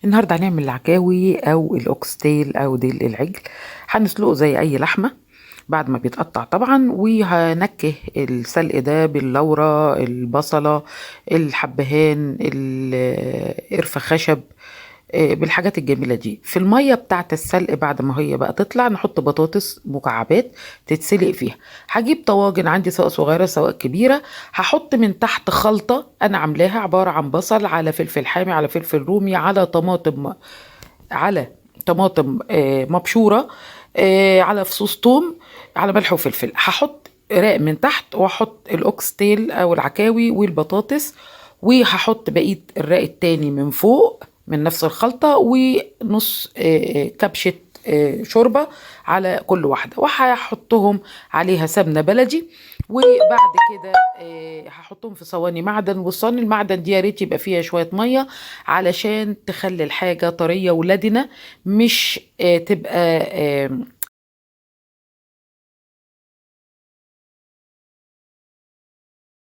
النهارده هنعمل العكاوي او ال oxtail او ديل العجل. هنسلقه زي اي لحمه بعد ما بيتقطع طبعا، وهنكه السلق ده باللورة، البصلة، الحبهان، القرفة خشب، بالحاجات الجميلة دي. في المية بتاعة السلق بعد ما هي بقى تطلع نحط بطاطس مكعبات تتسلق فيها. هجيب طواجن عندي سواء صغيرة سواء كبيرة، هحط من تحت خلطة أنا عاملاها عبارة عن بصل على فلفل حامي على فلفل رومي على طماطم، على طماطم مبشورة، على فصوص توم، على ملح وفلفل. هحط رق من تحت واحط ال oxtail او العكاوي والبطاطس، وهحط بقية الرق التاني من فوق من نفس الخلطة، ونص كبشة شوربة على كل واحدة، وهحطهم عليها سمنة بلدي. وبعد كده هحطهم في صواني معدن، والصواني المعدن دي يا ريت يبقى فيها شوية مية علشان تخلي الحاجة طرية ولدنة، مش تبقى